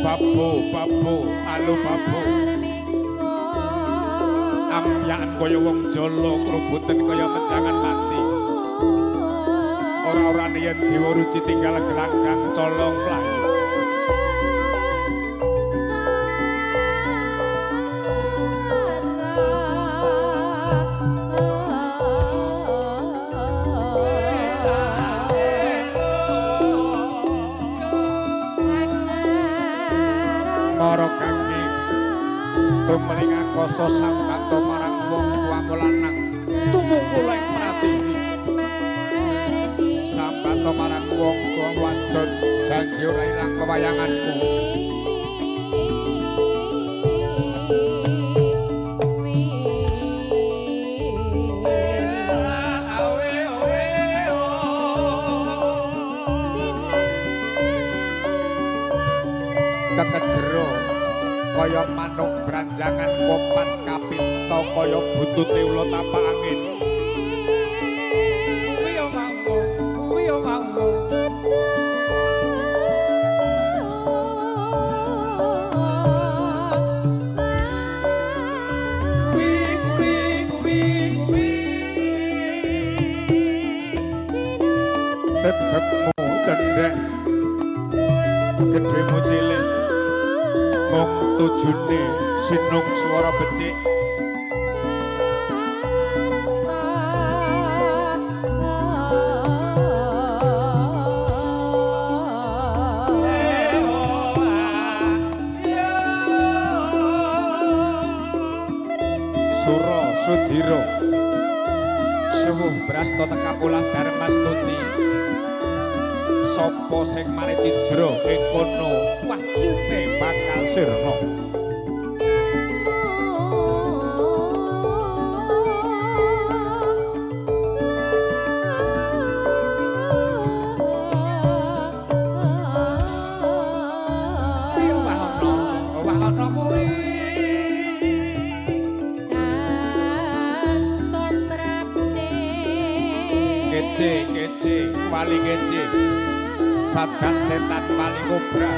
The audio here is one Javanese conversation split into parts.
Babu, babu, alu babu. Ampiakan kaya wong jala, krubuten kaya menjangan mati. Ora-orane yen dewa ruci tinggal gelanggang colong mlayu. Mara kaki tumring akasa sambato marang wong tuamu lanang tumungkul ing pratiwi sambato marang wong tuwa wadon janji ora ilang pewayanganku. Kekejero kaya manuk branjangan kopat kapita kaya butute ula tapak angin. Kuwi yo mangko, kuwi yo mangko. Kuwi kuwi kuwi kuwi. Bebekmu cendhek, gedhemu cilik. Mung tujune sinung swara becik. Sura Sudira suwuh brasta tekapulah Darmastuti. Sapa sing mari cidra ing kono wahyune bakal sirna. Kece, kece, wali kece. Sadak setan wali kobra.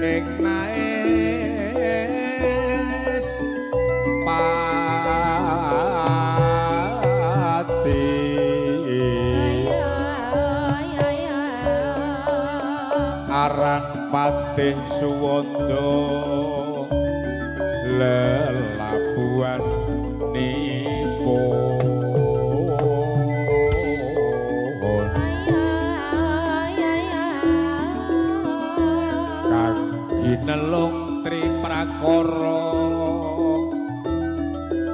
ning maes pati aran Patih Suwanda lelabuhan nipun kang ginelung tri prakara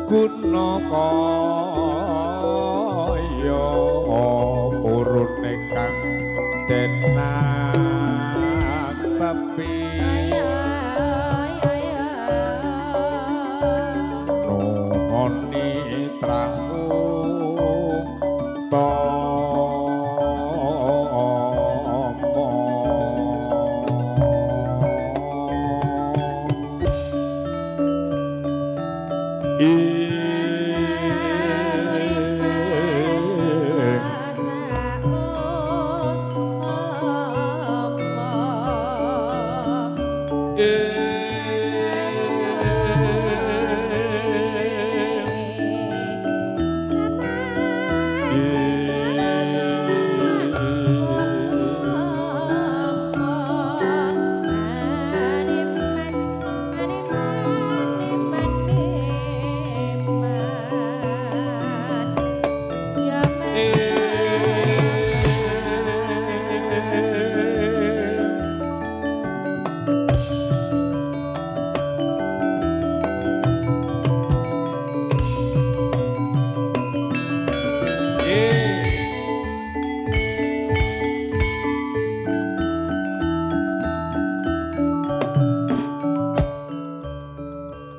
guna kaya purune kang denang tepi nuhoni trahu tomo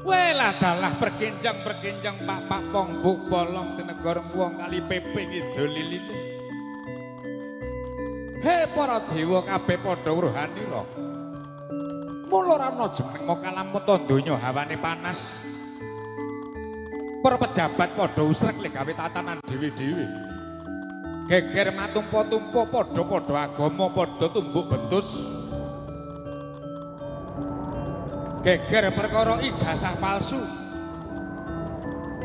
Welah dalah bergenjang-bergenjang pak-pak pong buk bolong tinegor wong kali pepe ngidul liline. He para dewa kabeh padha weruhanira. Mula ora ana jeneng kalamuta donya hawane panas. Para pejabat padha usrek le gawe tatanan dhewe-dhewe. Geger matumpa-tumpa padha-padha agama padha tumbuk bentus. Geger perkara ijazah palsu.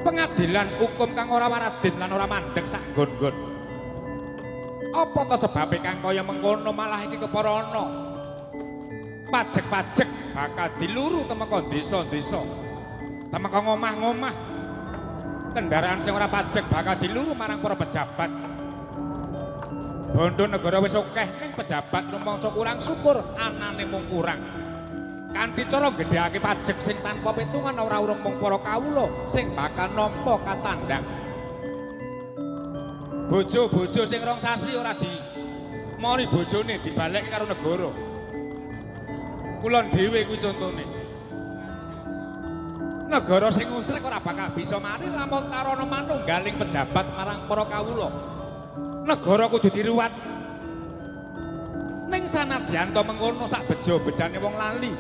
Pengadilan hukum kang ora waradin lan ora mandeg sak nggon-nggon. Apa ta sebabe kang kaya mengkono malah iki kepara ana. Pajek-pajek bakal diluru temeka desa-desa. Temeka ngomah-ngomah. Kendaraan sing ora pajek bakal diluru marang para pejabat. Bondo negara wis akeh ning pejabat rumangsa kurang syukur anane mung kurang. Kanthi cara gedhekake pajek sing tanpa pitungan ora urung mung para kawula sing bakal nampa katandhang. Bojo-bojo sing rong sasi ora di mori bojone dibalekke karo negara. Kulon dhewe kuwi contone. Negara sing usrek ora bakal bisa mari lamun tarana manunggaling pejabat marang para kawula. Negara kudu diruwat. Ning sanadyan to mengkono sak bejo-bejane wong lali,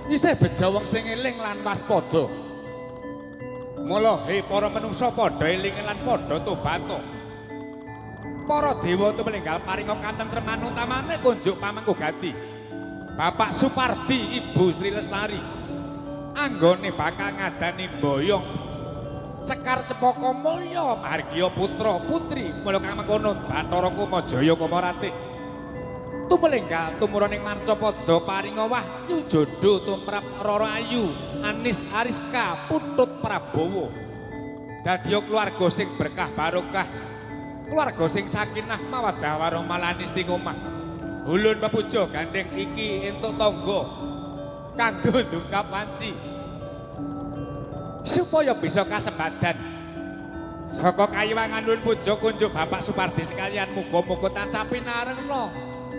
isih bejo wong sing eling lan waspada. Mula he para menungsa padha eling lan padha tobat. Para dewa tumenggal paringa katentreman utamane kunjuk pamengku gati. Bapak Supardi, Ibu Sri Lestari. Anggone bakal ngadani mboyong Sekar Cepaka Mulya margiya putra putri mula kang mengkono Bathara Kumajaya Kumaratih. Tumelenggal tumurun ing marcapada paringa wahyu jodho tumrap Rara Ayu Anis Ariska Putut Prabowo. Dadiya keluarga sing berkah barokah, keluarga sing sakinah mawaddah warahmah lan istiqomah. Ulun pepuja gandeng iki entuk tangga kanggo ndungkap wanci supaya bisa kasembadan saka kayiwangan nuwun puja kunjuk Bapak Supardi sekalian. Muga-muga tansah pinarengna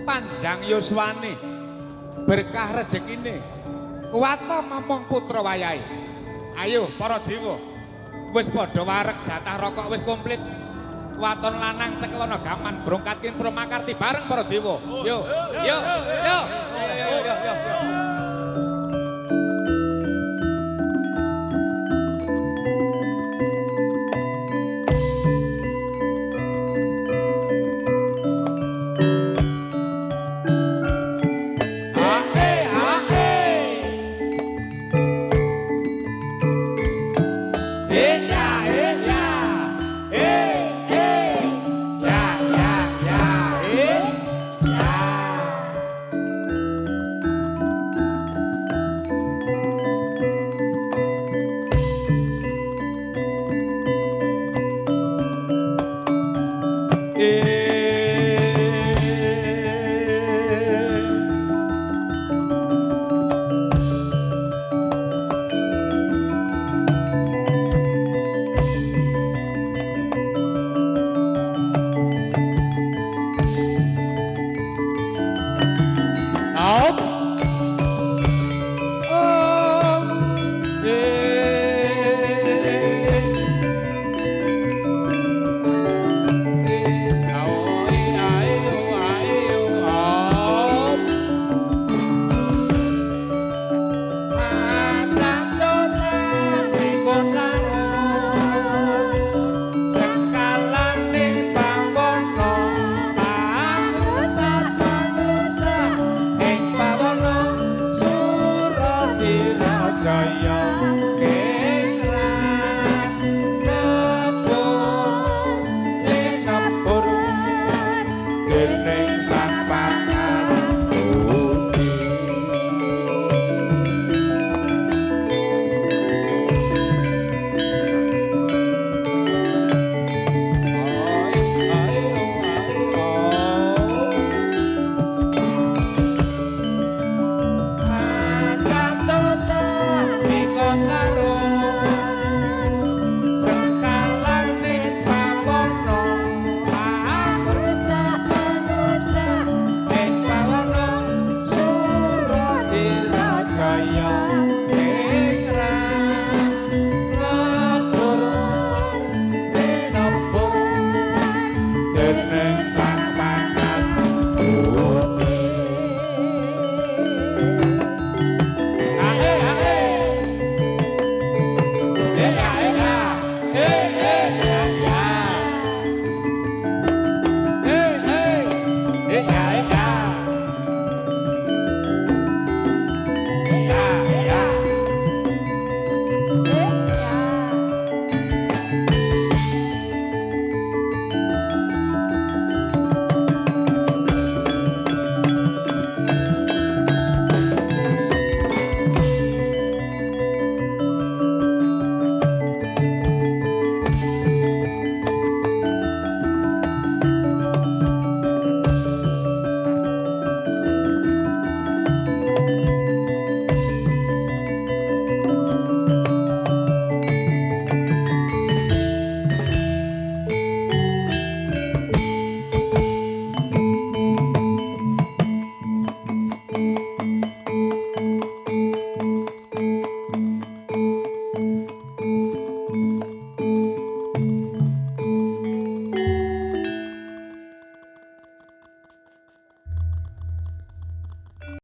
panjang yuswane, berkah rezekine, kuwata mamong putra wayahe. Ayo para dewa, wis padha wareg, jatah rokok wis komplit. Waton lanang cekelono gaman brongkatkin promakarti bareng para dewa. Yo yo yo yo yo.